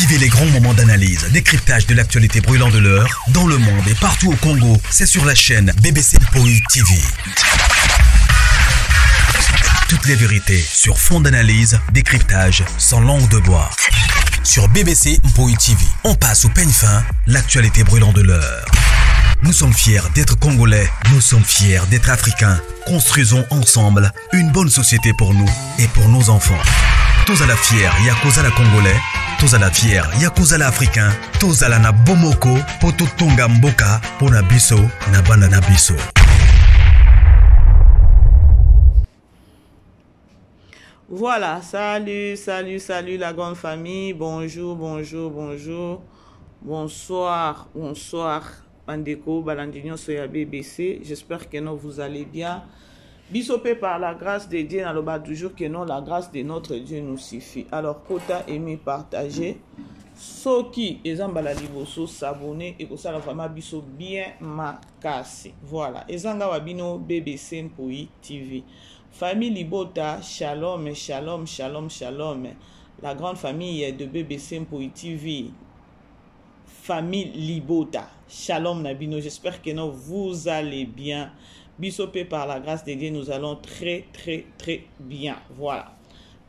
Vivez les grands moments d'analyse, décryptage de l'actualité brûlante de l'heure, dans le monde et partout au Congo. C'est sur la chaîne BBC Mpoi TV. Toutes les vérités sur fond d'analyse, décryptage, sans langue de bois. Sur BBC Mpoi TV, on passe au peigne fin l'actualité brûlante de l'heure. Nous sommes fiers d'être Congolais, nous sommes fiers d'être Africains. Construisons ensemble une bonne société pour nous et pour nos enfants. Tous à la fière, Yakuza la Congolais, tous à la fière, Yakuza la Africain, tous à la na Bomoko, Poto Tonga Mboka, Pona Biso, na Bana Biso. Voilà, salut, salut, salut la grande famille. Bonjour, bonjour, bonjour. Bonsoir, bonsoir. Bandeko, balandi nyonso ya BBC. J'espère que non, vous allez bien. Biso pe par la grâce de Dieu, naloba toujours que non, la grâce de notre Dieu nous suffit. Alors, kota, aimer, partager. Soki eza mbala liboso s'abonner ekosala vraiment biso bien makasi. Voilà, eza nga wa bino BBC Mpoi TV. Famille Libota, shalom, shalom, shalom, shalom. La grande famille de BBC Mpoi TV. Famille Libota. Shalom Nabino, j'espère que non, vous allez bien. Biso par la grâce de Dieu, nous allons très, très, très bien. Voilà.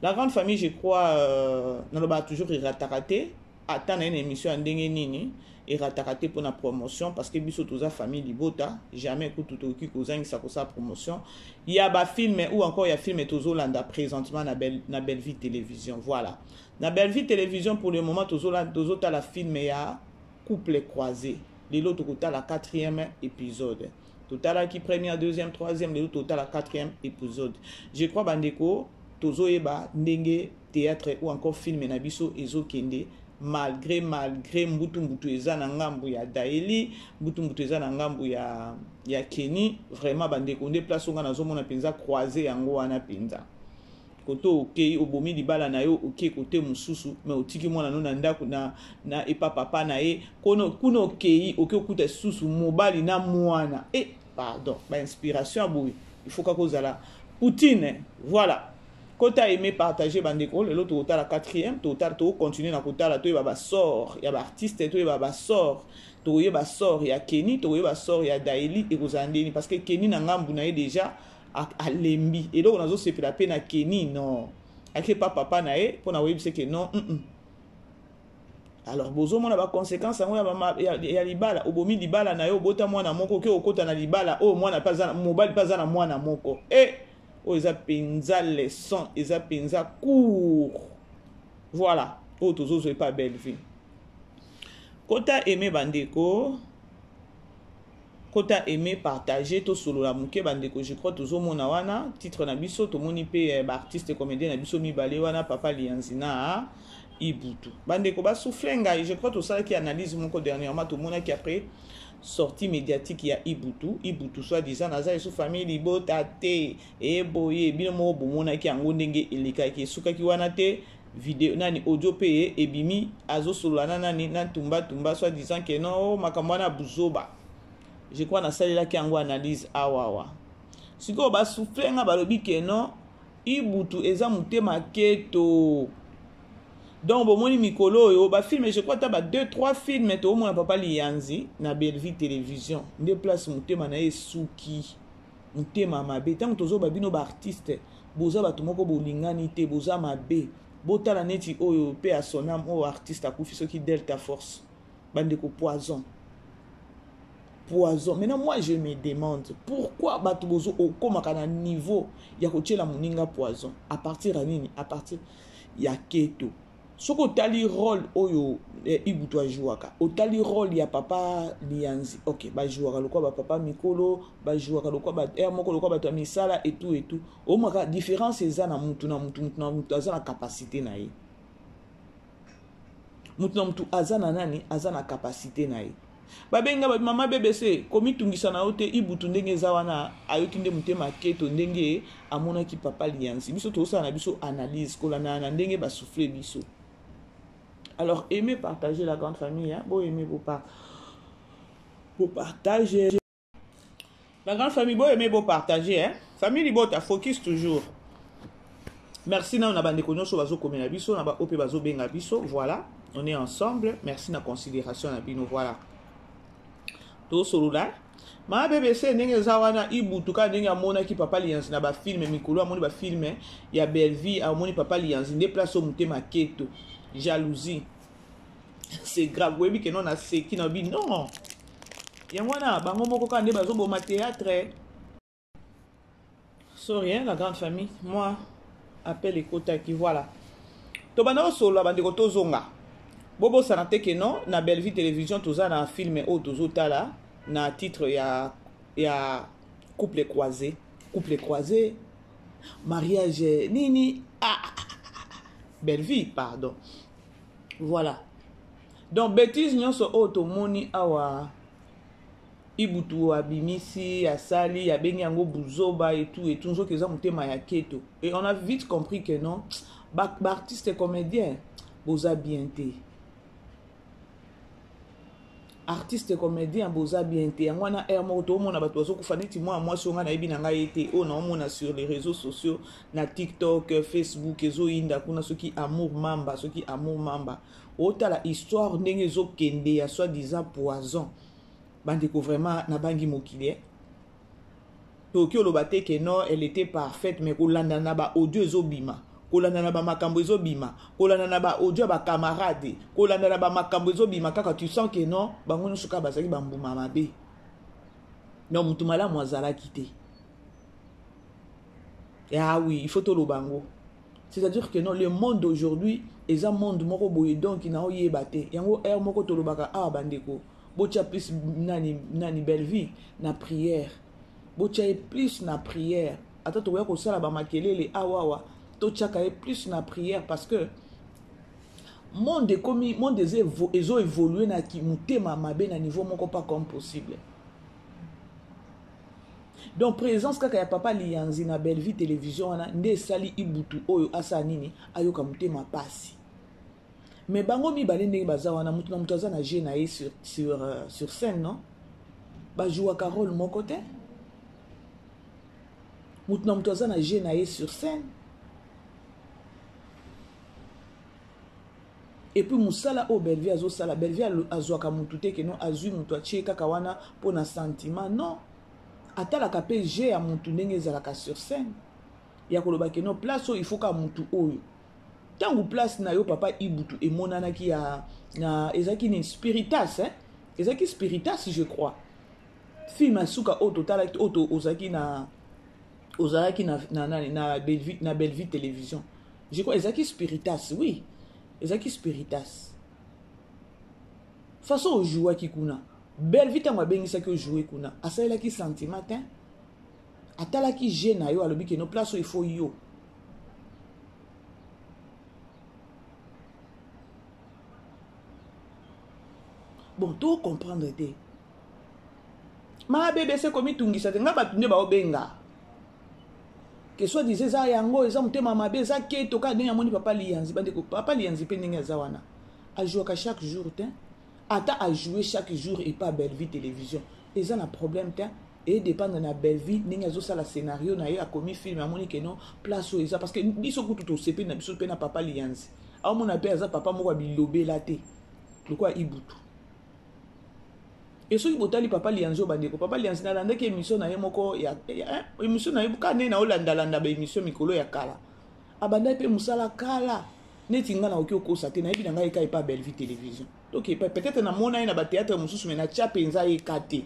La grande famille, je crois, euh, naloba toujours erataka te. Ata na une émission ya ndenge nini, erataka te pour la promotion, parce que biso toza famille Libota, jamais kutu tokoki kozangisa kosala promotion. Il y a ba film ou encore il y a film tozolanda présentement na, Belle, na Bellevue Télévision. Voilà. Na Bellevue Télévision, pour le moment, tozotala film ya couple croisé. Lelo tokotala quatrième épisode. Totalaki première, deuxième, troisième, lelo totala quatrième épisode. Je crois bandeko tozoyeba ndenge théâtre ou encore film na biso ezokende malgré malgré mbutu mbutu eza na ngambu ya Daeli, mbutu mbutu eza na ngambu ya ya Kenny. Vraiment bandeko nde place nga nazomona mpenza croisé yango wana mpenza. Kote okei obomi libala na yo, okei kote mosusu me otiki mwana no na ndako na, na epa papa na ye kono, kuna okei oke okuta susu mobali na mwana e pardon, ba inspiration ya boye il faut kaka ozala Poutine. Voilà, kota aimer, partager bandeko. Lelo tokotala quatrième, tokotala, tokocontinue na kotala, toyeba basort ya baartiste, toyeba basort, tokoyeba sort ya Kenny, tokoyeba sort ya Daeli ekozala ndeni, parce que Kenny na ngambu na ye déjà alembi. Eloko nazosepela mpe na Kenny, non, ake pa papa na ye mpo na koyebisa ke non, Alors bozomona baconséquence yango ya, ya, ya libala. Obomi libala na yo, obota mwana moko, oke okota na libala oyo mwana mpe aza, mobali mpe aza na mwana moko. E oyo eza mpenza leçon, eza mpenza cours. Voilà, oyo tozozwa epa Bellevue. Kota aime bandeko, kota aime, partager, tosolola moke bandeko. Je crois tozomona wana titre na biso, tomoni mpe baartiste comédien na biso mibale wana, papa Lianzi na Ibutu. Bandeko basouffle ngai, je crois tosalaki analyse moko dernièrement, tomonaki après sortie médiatique ya Ibutu. Ibutu soit disant naza esu famille libota te, eboye bino moko bomonaki yango ndenge elekaki, esukaki wana te. Video nani audio mpe ebimi, azosolola na nani na tumba tumba, soit disant que non, oh, makambo wana buzoba. Je crois nasalelaki yango analyse awawa. Sikoyo basouffle nga, balobi ke non, Ibutu eza motema keto. Donc bomoni mikolo oyo ba film, je crois ta ba 2 3 films toomona papa Liyanzi na Bellevue Télévision, nde place motema na ye esuki, motema mabe. Ntango tozoba bino ba artiste, boza bato moko bolingani te, boza mabe. Botala neti oyo pe asonam oyo artiste akufi soki Delta Force, bandeko, poison, poison. Maintenant moi je me demande pourquoi bato bozo okomaka na niveau ya kotiela moninga poison à partir ya nini, à partir ya keto. Soki otali rôle oyo Ibutu ajouaka, otali rôle ya papa Lianzi, ok, bajouaka lokola bapapa mikolo, bajouaka lokola ba air moko, lokola bato ya misala et tout et tout. Omaka différence eza na mutu na mutu, mutu na mutu aza na capacité na ye, mutu na mutu aza na nani, aza na capacité na ye. Babenga ba mama BBC, komitungisa na yo te. Ibutu ndenge eza wana, ayoki nde motema keto ndenge amonaki papa Lianzi. Biso tozosala na biso analyse kolanda na ndenge basouffle biso. Alors aimez, partager la grande famille, hein? Bo aimer, bo par bo partager la grande famille, bo aimer, bo partager, hein? Famille Libota focus toujours. Merci nano na bandeko nyonso bazokomela biso na baoyo mpe bazobenga biso. Voilà. On est ensemble. Merci na considération na bino. Voilà. Tosolola. Ma BBC ndenge eza wana ibutu kaka ndenge amonaki papa Liyanzi na ba film mikolo amoni ba film ya Bellevue amoni papa Liyanzi nde place oyo motema keto jalousie c'est grave oyebi ke non naseki na bi non yango wana bango moko kaka nde bazoboma théâtre sorry hein, la grande famille moi appel ekotaki voilà tobanda kosolola bandeko tozonga bobosana te ke non na bellevue télévision toza na film oyo tozotala na titre ya, ya couple croisé couple croisé mariage nini ah, ah, ah, ah, ah. bellevue pardon voilà donc bêtise nyonso oyo tomoni awa Ibutu abimisi, asali, abengi yango buzoba et tout et tout, nzoka eza motema ya keto. Et on a vite compris que non, ba, ba artiste comédien boza bien te. Artiste comédien boza bien te. Yango wana heure moko toomona bato bazokufa neti mwa mwasi oyo ngai nayebi na ngai ye te, oyo naomona sur les réseaux sociaux na TikTok, Facebook ezoyinda kuna soki amour mamba, soki amour mamba. Otala histoire ndenge ezokende ya soi disant poison. Bandeko vraiment nabangi mokili eh. Tokoki oloba te que non elle était parfaite mais kolanda na ba audio ezobima kolanda na bamakambo ezobima kolanda na ba audio ya bacamarade kolanda na bamakambo ezobima kaka tu sens que non bango nyonso kaka bazalaki bambuma mabe donc motu malamu azalaki te ah oui il faut toloba yango c'est-à-dire que non le monde aujourd'hui eza monde moko boye donc naoyeba te yango heure moko tolobaka awa bandeko botia plus nani, nani bellevue na prière botia ye plus na prière ata tokoya kosala bamakelele awawa totiaka ye plus na prière parce que monde ekomi monde ezo évolue na motema mabe na niveau moko pas comme possible donc présence kaka ya papa liyanzi na bellevue télévision wana nde esali ibutu oyo asala nini ayoka motema pasi mais bango mibale ndenge baza wana moto na moto aza na jeu na ye sur, sur, euh, sur scène non bajouaka rôle moko te moto na moto aza na jeu na ye sur scène epuis mosala oyo bellevie azosala bellevie azwaka motu te keno azwi motu atie kaka wana mpo na sentiment non atalaka mpe jeu ya motu ndenge ezalaka sur scène ya koloba keno place oyo ifoka motu oyo ntango place na yo papa ibutu emonanaki ya na ezalaki nini spiritas eh? ezalaki spiritas je crois film ya suka oyo totalaki oyo ozalaki na ozalaki na, na, na, na, Bellevue, na Bellevue télévision je crois ezalaki spiritas oui ezalaki spiritas façon ojouaki kuna Bellevue ntango abengisaki ojoue kuna asalelaki sentiment te atalaki je na yo alobi keno place oyo il faut yo bon to comprendre te ma bbc komitungisa te nga bato nde baobenga ke soit disant eza yango eza motema mabe eza keto kaka ndenge amoni papa liyanzi bandeko papa liyanzi mpe ndenge aza wana ajouaka chaque jour te ata ajoue chaque jour epa bellevue télévision eza na problème te e dépendre na Bellevue ndenge azosala scénario na ye akomi film amoni ke non place oyo eza parce que biso kutu tosepeli na biso mpe na papa Liyanzi aomona mpe aza papa moko ya bilobela te lokola Ibutu e soki botali papa Liyanzi oyo bandeko papa Liyanzi nalandaki émission na ye moko ya, ya émission na ye kaka nde naolandalanda ba émission mikolo ya kala abandaki mpe mosala kala neti ngai nakoki okosa te nayebi na ngai eka epa Bellevue télévision ok peut-être namona ye na batheatre mosusu me natya mpenza ye ka te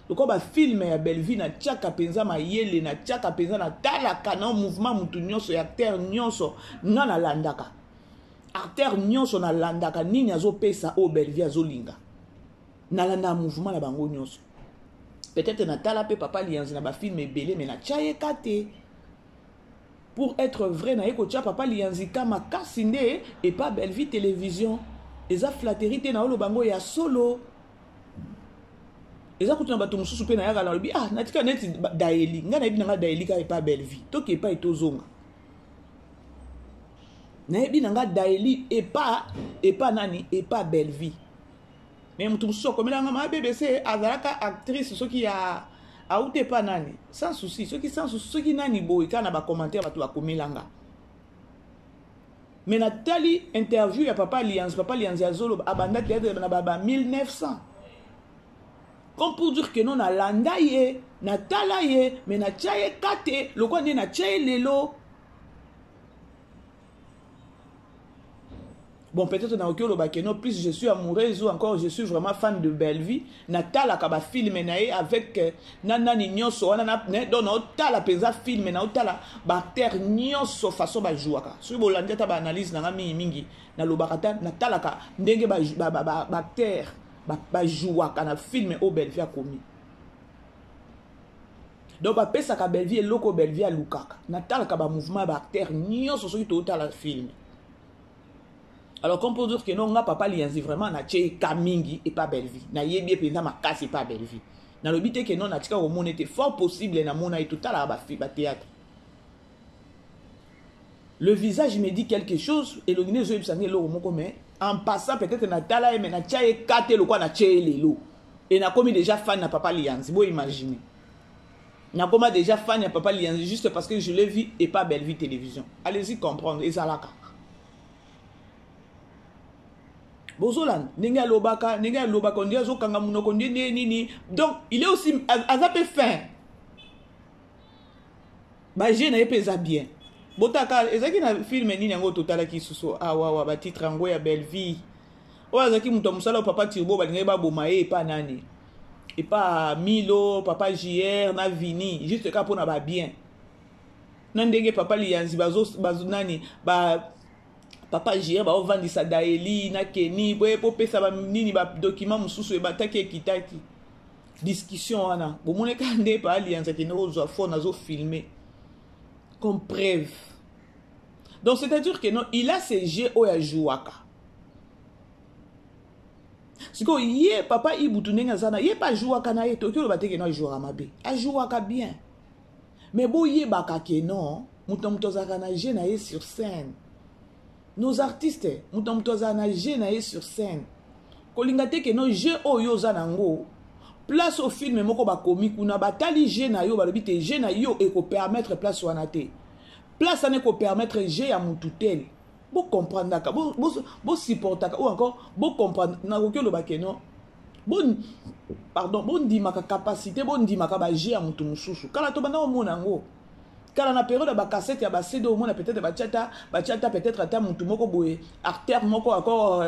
lokola bafilme ya bellevue natiaka mpenza mayele natiaka mpenza natalaka na mouvement motu nyonso ya acteur nyonso nga nalandaka acteur nyonso nalandaka nini azopesa oyo bellevue azolinga nalandaka mouvement na bango nyonso peut-être natala mpe papa liyanzi na bafilme ebele me natya ye ka te Pour etre vrai naye kotia papa liyanzi ka makasi nde epa Bellevue television eza flatterie te naoloba ngo ya solo eza kutu na bato mosusu mpe nayaka nalobi ah natika neti daeli ngai nayebi na ngai daeli kaka epa Bellevue toke epai tozonga nayebi na ngai daeli epa epa nani epa Bellevue mais moto mosusu akomela nga ma bbc azalaka actrice soki ya auta epa nani sans souci soki sans souci soki nani boye kaka na bacommentaire bato bakomela nga Mais natali interview ya papa Lianzi, papa Lianzi azoloba abanda théâtre na ba 1900. Comme pour dire que non nalanda ye, natala ye, mais natia ye kate lokola nde natia ye lelo. Bon, peut-être nakoki oloba que non, plus je suis amoureuse ou encore je suis vraiment fan de Bellevue, natalaka ba film na ye avec euh, na nani nyonso wana na, ne, donc naotala mpenza film, naotala ba acteur nyonso façon bajouaka. Soki bolandi ata ba analyse na nga mingi mingi, nalobaka ata natalaka ndenge ba, ba, ba, ba, ba acteur bajouaka ba na film oyo Bellevue akomi. Donc bapesaka Bellevue eloko Bellevue alukaka. Natalaka ba mouvement ya ba acteur nyonso soki totala film. Alors comme pour dire que non nga papa Lianzi vraiment na tie ka mingi et pas Bellevue. Na yebi mpenza makasi et pas Bellevue. Nalobi te que non natika komona ete fort possible na mona ye totalaka ba, ba théâtre. Le visage me dit quelque chose, elongi nde ezoyebisa ngai eloko moko mais en passant peut-être natala ye mais natia ye ka te lokola natie ye lelo. Et nakomi déjà fan na papa Lianzi, bo imaginer. Nakoma déjà fan ya papa Lianzi juste parce que je l'ai vu et pas Bellevue Télévision. Allez-y comprendre, ezalaka. Bozolanda ndenge alobaka, ndenge alobaka, ndenge azokanga monoko, ndenge nini. Donc il est aussi aza pe fin. Ba jeu na ye pe eza bien. Botaka ezalaki na film nini yango totalaki susu awa awa ba titre yango ya Bellevue. Oyo azalaki moto ya mosala papa Turbo balingaki baboma ye epa nani? Epa Milo, papa JR na Vini, juste kaka mpona ba bien. Na ndenge papa Liyanzi bazo, bazo nani ba papa JR baovandisa Daeli na Kenny boye popesa ba nini ba document mosusu ebataki ekitaki. Discussion wana bomoni kaka nde papa Liyanzi akende kozwa phone azo filmer comme preuve. Donc c'est-à-dire que non, il a ses jeux oyo ajouaka. Sikoyo ye papa Ibutu ndenge aza na ye pa ajouaka na ye, toki oloba te ke non ajouaka mabe, ajouaka bien. Mais boyebaka ke non, moto na moto azalaka na jeu na ye sur scène. Nos artistes, moto na moto azalaka na jeu na ye sur scène. Kolinga te ke non jeu oyo oza nango, place au film moko bakomi kuna, batali jeu na yo, balobi te jeu na yo ekopermettre place wana te. Place wana ekopermettre jeu ya mutu tel. Bo comprendaka, bo, bo, bo supportaka ou encore bo comprendre, nakoki oloba ke non. Bo, pardon, bo ndimaka capacité, bo ndimaka ba jeu ya mutu mosusu. Kala to banda omona yango. Kala na période ya ba cassette ya ba CD omona peut-être ba tchata, ba tchata peut-être ata mutu moko boye, acteur moko encore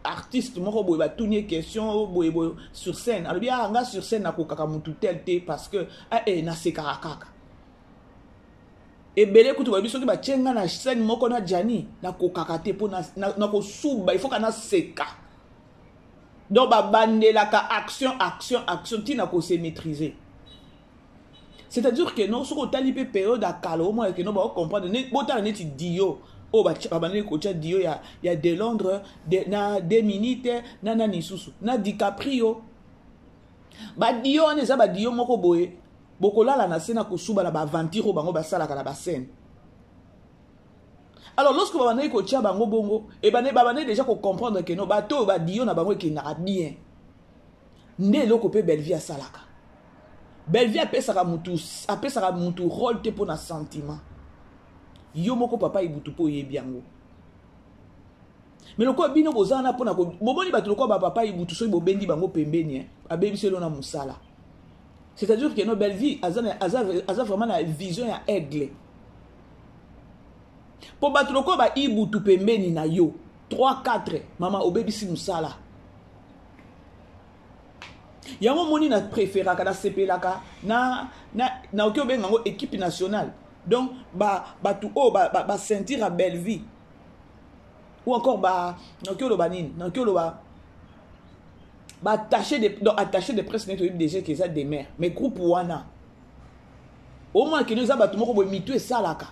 artiste moko boye ba tuni question boye boye sur scène. Alobi ah nga sur scène nakokaka mutu tel te parce que ah eh nasekaka kaka. Ebele kutu bayebi soki batie nga na scène moko na Gianni nakokaka te mpo nakosuba, il faut ka naseka. Donc babandelaka action action action ntina ko se maîtriser. C'est-à-dire que non, soki otali mpe période ya kala omona ke non bao comprendre ne, botala neti dio oyo babandeli kotia dio ya de Londres de, na 2 minutes na nani lisusu na DiCaprio. Ba dio wana eza ba dio moko boye bokolala na se na kosuba na ba aventure oyo bango basalaka na ba scène. Alors lorsque babandaki kotia bango bongo, ebandaki babandaki déjà ko comprendre que non bato oyo ba dio na bango ekendaka bien. Nde eloko pe Bellevue asalaka. Bellevue apesaka mutu, apesaka mutu rôle te pona sentiment. Yo moko papa Ibutu po oyebi yango. Mais lokola bino boza wana pona ko, bomoni bato lokola ba papa Ibutu soki bobendi bango pembeni, hein, abebisi elo na musala. C'est-à-dire que no Bellevue aza, aza, aza vraiment na vision ya aigle. Po bato lokola ba Ibutu pembeni na yo 3 4 mama obebisi musala. Yango moni na préféraka na sepelaka na na na oki obenga yango équipe nationale. Donc ba bato oyo ba, ba, ba ceinture ya Bellevue ou encore ba naoki oloba nini, naoki oloba ba attaché de, donc attaché de presse net oyebi déjà que eza des mères mais groupe wana omona keno eza bato moko boye mitu esalaka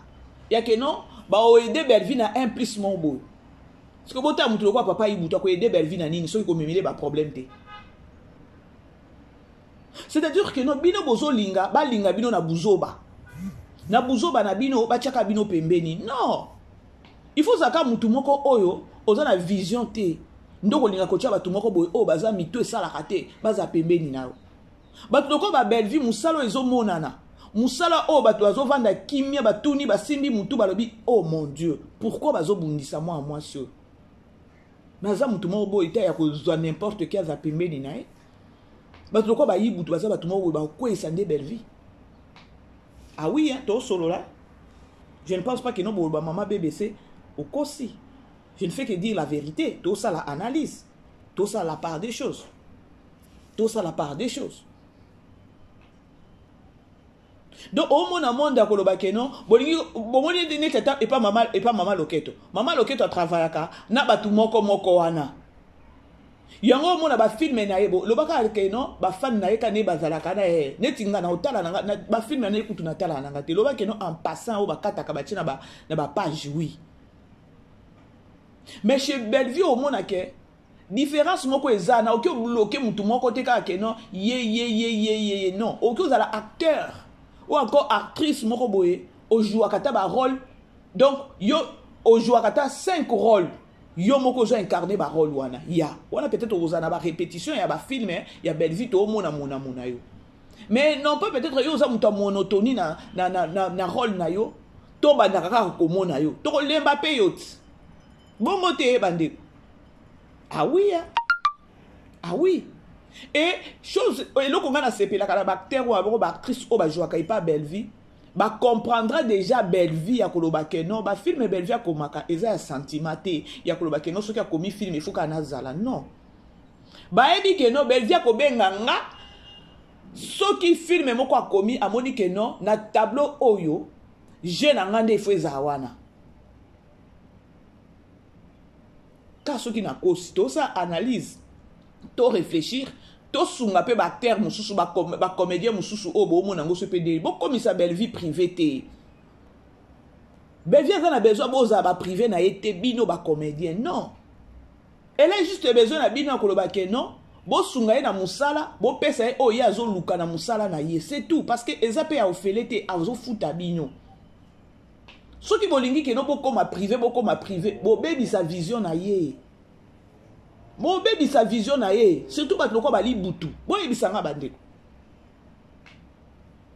ya keno baoyede Bellevue na un plus moko boye. Parce que botala motu lokola papa Ibutu akoyede Bellevue na nini soki komemile ba problème te. C'est-à-dire que non bino bozolinga balinga bino na buzoba. Na buzoba na bino batiaka bino pembeni. Non. Il faut zaka mutu moko oyo oza na vision te. Ndoko linga kotia batu moko boye oyo baza mitu esalaka te, baza pembeni na yo. Batu lokola ba Bellevue musala oyo ezomonana. Mosala oyo bato bazovanda kimia, batuni, basimbi mutu, balobi: "Oh mon Dieu, pourquoi bazobundisa mwana mwasi oyo?" Naza motu moko boye te ya kozwa n'importe qui aza pembeni na ye. Bato lokola bayibutu baza bato moko boye bakokweyisa nde Bellevie. Ah oui, hein, tosolola. Je ne pense pas que no boloba mama BBC okosi. Je ne fais que dire la vérité. Tosala analyse, tosala la part des choses, tosala la part des choses. Donc omona monde ya koloba ke non, bolingi bomoni neti ata epa mama Loketo. Mama Loketo atravaillaka na bato moko moko wana. Yango omona bafilms na ye, lobaka ke non, bafans na ye ka nde bazalaka na ye. Neti nga na otala nanga bafilms na ye, kutu natala nanga te. Loba ke non, en passant oyo bakataka batie na bapage, oui. Mais chez Bellevue, omona ke différence moko eza na oki obloquer mutu moko te kaka ke non, ye ye ye ye ye ye. Non, oki ozala acteur ou encore actrice moko boye, ojouaka ata barôle. Donc yo ojouaka ata 5 rôle, yo moko ozo incarner barôle wana. Ya wana peut-être okozala na barépétition ya bafilms ya Bellevue, toomona monamona yo. Mais non pas peut-être yo oza moto ya monotonie na rôle na yo, tobandaka kaka komona yo, tokolemba mpe yo ti bongo te, bandeko. Ah oui, hein? Ah oui. Et chose eloko ngai nasepelaka na baacteur oyo bango baactrice oyo bajouaka epa Bellevue, bacomprendra déjà Bellevue ya koloba ke non, bafilms Bellevue akomaka eza ya sentiment te, ya koloba ke non, soki akomi film efuka nazala. Non, bayebi ke non, Bellevue akobenga nga soki film moko akomi, amoni ke non, na tableau oyo je na nga nde ifo ezala wana. Ka soki nakosi, tosala analyse, to réfléchir, tosunga mpe baacteur mosusu, bacomédien mosusu oyo boomona yango. So mpe ndeni bokomisa Bellevue privé te. Bellevue aza na besoin bozala baprivé na ye te, bino bacomédien. Non, elle a juste besoin na bino ya koloba ke non, bosunga ye na mosala, bopesa ye oyo ye azoluka na mosala na ye, c'est tout. Parce que eza mpe ya ofele te, azofuta bino. Soki bolingi ke non, bokóma privé, bokóma privé, bobebisa vision na ye, bobebisa vision na ye. Surtout bato lokola balibutu, boyebisanga bandeko,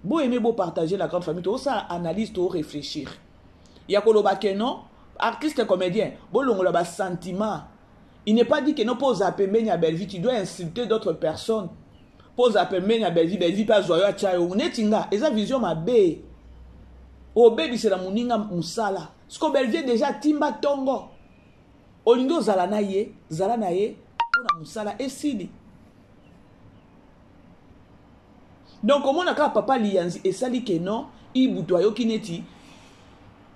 boyeme, bopartage la grande famille. Tozosala analyse, toréfléchir ya koloba ke non, artiste comédien, bolongola basentiment. Il n'est pas dit que non, mpo ozala pembeni ya Bellevue, tu dois insulter d'autres personnes. Mpo ozala pembeni ya Bellevue, Bellevue mpe azwa yo, atya yo. Neti nga, eza vision mabe, obebisela moninga mosala. Siko Bellevue déjà atimba ntongo, olingi ozala na ye, zala na ye mpona mosala, esili. Donc omona kaka papa Liyanzi esali ke non, Ibutu ayoki neti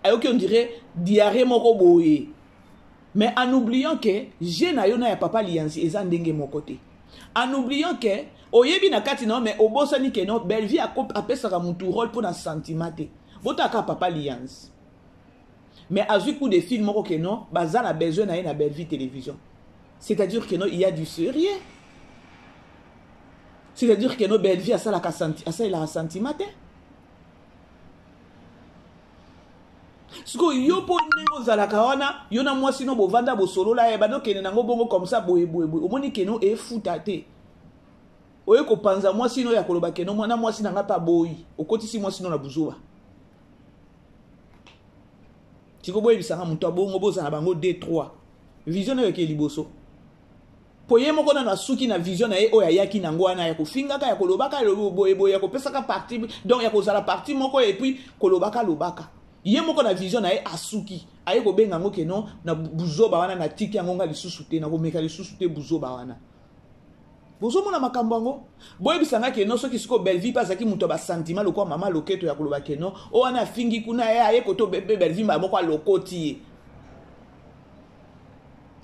ayoki on dirait diarrhée moko boye. Mais en oubliant ke je na yo na ya papa Liyanzi eza ndenge moko te, en oubliant ke oyebi na kati na yo, mais obosani ke non, Bellevue apesaka mutu rôle mpo na sentiment te. Botaka kaka papa Liyanzi, mais azwi coup de fil moko ke non, baza na besoin na ye na Bellevue Télévision. C'est-à-dire que non, il y a du sérieux. C'est-à-dire que non, Bellevue asalaka, asalelaka sentiment te. Sikoyo yo, mpo ndenge ozalaka wana, yo na mwasi no bovanda, bosolola ye, bandokende nango bongo comme ça, boye boye boye. Omoni ke non, efuta te, oye kopanza mwasi no ya koloba ke non, na mwasi na nga mpe aboyi, okotisi mwasi no na buzuba. Tiko boyebisanga, moto abongo bozala na bango 2 3 vision nayo eke liboso, po ye moko nano asuki na vision na ye oyo ayaki nango wana ya kofingaka, ya kolobaka boyeboye, ya kopesaka parti, donc ya kozala parti moko, et puis kolobaka lobaka. Ye moko na vision na ye asuki, aye kobenga yango ke non, na buzoba wana natiki yango nga lisusu te, nakomeka lisusu te buzoba wana. Bozomona makambo yango, boyebisanga ke non, soki sikoyo Bellevue mpe azalaki moto ya basentiment lokola mama Loketo, ya koloba ke non, o wana afingi kuna, ye aye koto mpe Bellevue mbala moko alokoti ye.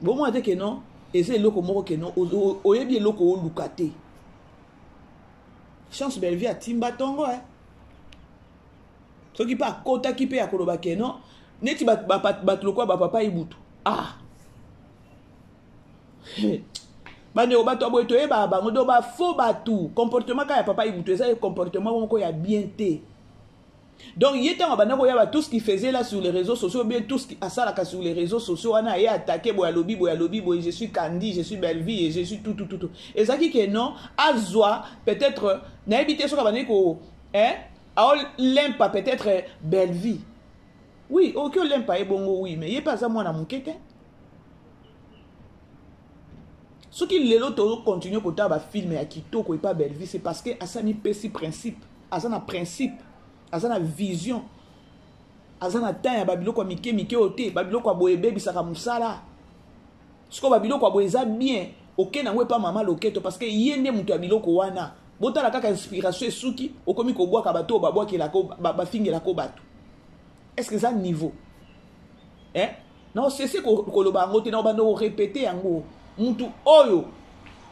Bomona te ke non, eza eloko moko ke non, oyebi eloko oluka te. Chance Bellevue atimba ntongo, eh. Soki mpe akotaki mpe ya koloba ke non, neti bato lokola bapapa Ibutu, ah, bandeko, bato ya boye toyebaka bango. Do bafaux bato, comportement kaka ya papa Ibutu eza comportement moko ya bien te. Donc ye ntango abanda koyaba, tout ce qu'il faisait là sur les réseaux sociaux, bien tout ce qui asalaka sur les réseaux sociaux wana, aye attaqué boye, alobi boye, alobi boye: "Je suis Kandi, je suis Bellevue et je suis tout tout tout tout." Ezalaki ke non, azwa peut-être, nayebi te soki abandaki ko, hein? Aolempa peut-être belle vie. Oui, okoki olempa ye bongo, oui, mais ye mpe aza mwana moke te. Soki lelo tozocontinue kotala bafilme ya kitoko epa Bellevue, c'est parce que asa mipesi principe, aza na principe, aza na vision, aza na temps ya babiloko ya mike mike oyo te. Babiloko ya boye ebebisaka mosala. Sikoyo babiloko ya boye eza bien oke nango epa mama Loketo, parce que ye nde moto ya biloko wana. Botala kaka inspiration esuki, okomi kobwaka bato oyo babwakelaka, bafingelaka bato. Est ce que eza niveau, eh? Na osese koloba yango te, na obanda korepete yango. Mutu oyo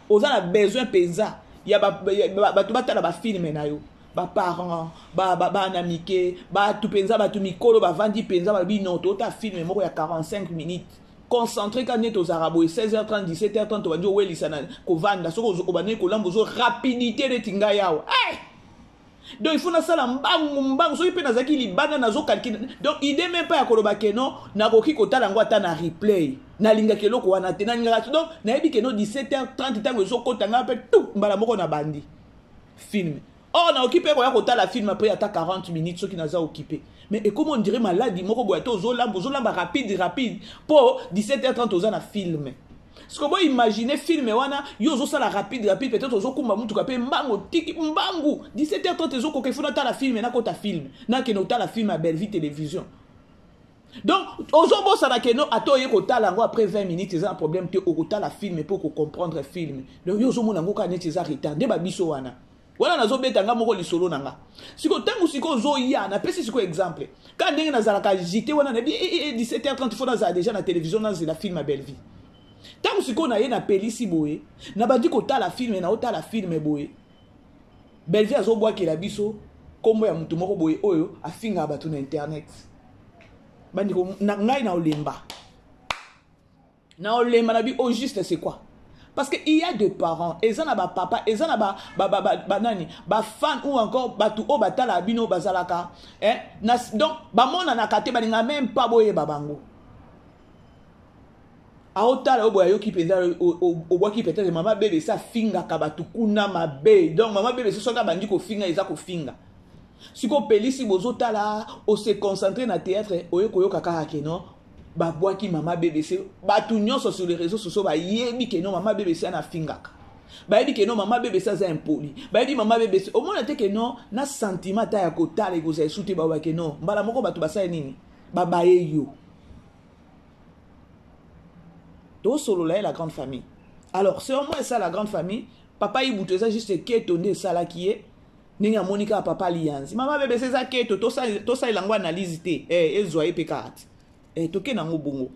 oza na besoin mpenza ya bato batala bafilme na yo, baparent, bana mike, bato mpenza, bato mikolo bavandi mpenza, balobi non, toota filme moko ya 45 minutes concentré. Ka nde tozalaka boye, 16h30, 17h30, tobandi owelisa na kovanda. Soki obandaki kolamba, ozo rapidité neti ngai awa, hey! Donc il faut nasala mbangu mbangu. Soki mpe nazalaki libanda, nazokalkile. Donc idée même pas ya koloba ke non, nakoki kotala yango ata na replay, nalingaki eloko wana te, nalingaka. Donc nayebi ke no, 17h30 ntango ezokota, ngai mpe tout mbala moko na bandi film. Or nakoki mpe koya kotala film après ata 40 minutes soki naza occupé. Mais ekoma on dirait maladie moko boye, ata ozolamba, ozolamba rapide rapide mpo 17h30 oza na film. Siko bo imagine film wana, yo ozosala rapide rapide, peut-être ozokumba mutuka mpe mbangu, tiki mbangu, 17h30 ezokoka, ifo natala film, nakota film, nakende kotala film ya Bellevue Télévision. Donc ozobosana ke no, ata oye kotala yango après 20 minutes, eza na problème te, okotala film mpo okocomprendre film. Donc yo ozomona yango kaka neti eza retard. Nde babiso wana wana nazobeta nga moko lisolo na nga. Sikoyo ntango sikoyo ozoya, napesi sikoyo exemple kaka ndenge nazalaka agité wana, nayebi 17h30 fo nazala déjà na télévision, nazela film ya Bellevue. Ntango sikoyo naye, napelisi boye, nabandi kotala film, naotala film boye, Bellevue azobwakela biso nkombo ya motu moko boye oyo afingaka bato na internet. Bandeko na ngai, na olemba, na olemba na bi au juste, c'est quoi? Parce que il y a des parents, eza na bapapa, eza na banani, bafan ou encore bato oyo batalaka bino, bazalaka, eh? Na, donc bamonanaka te, balingaka même pas boyeba bango. Aotala oyo boye, ayoki mpenza obwaki peut-être mama bebe esi afingaka bato kuna mabe. Donc mama bebe esi soki abandi kofinga, eza kofinga. Sikoyo opelisi, bozotala, ose concentre na théâtre, oye koyoka kaka ke non, babwaki mama BBC. Bato nyonso sur les réseaux sociaux bayebi ke non, mama BBC ana afingaka. Bayebi ke non, mama BBC aza impoli. Bayebi mama BBC. Omona te ke non, na sentiment ata ya kotala ekozala esu te. Baoba ke non, mbala moko bato basali nini? Babaye yo. Tosolola ye, la grande famille. Alors c'est au moins ça, la grande famille. Papa Ibutu, eza juste keto nde esalaki ye ndenge amoni kaka papa Lianzi, mama BBC. Eza keto, tosalela yango analyse te, ezwa ye mpe kaka te, toke nango bongo,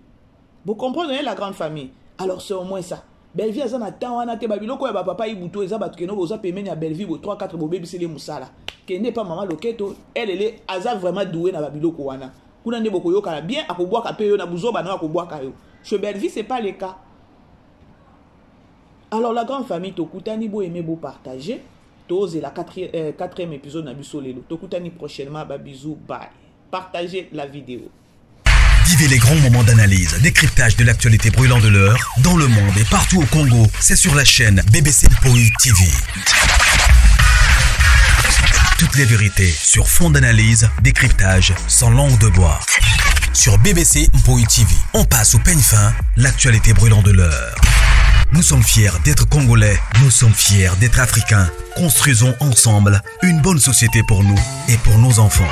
bocomprendre ye, la grande famille. Alors c'est au moins ça. Bellevue aza na temps wana te. Babiloko ya bapapa Ibutu, eza bato keno boza pembeni ya Bellevue bo 3 4, bobebiseli mosala. Kende epa mama Loketo, elele aza vraiment doué na babiloko wana. Kuna nde bokoyokana bien, akobwaka mpe yo na buzoba na yo, akobwaka yo. Chez Bellevue, c'est pas le cas. Alors la grande famille, tokutani, boaime, bopartage. Tozela quatrième épisode na biso lelo. Tokutani prochainement, babisous, bye, partagez la vidéo. Vivez les grands moments d'analyse, décryptage de l'actualité brûlante de l'heure, dans le monde et partout au Congo. C'est sur la chaîne BBC Mpoi TV. Toutes les vérités sur fond d'analyse, décryptage, sans langue de bois. Sur BBC Mpoi TV, on passe au peigne fin l'actualité brûlante de l'heure. Nous sommes fiers d'être Congolais, nous sommes fiers d'être Africains. Construisons ensemble une bonne société pour nous et pour nos enfants.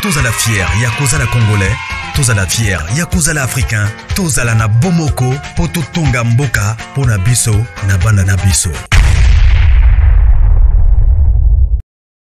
Tozala fier ya kozala Congolais, tozala fier ya kozala Africain, tozala na bomoko po totonga mboka pona biso na bana na biso.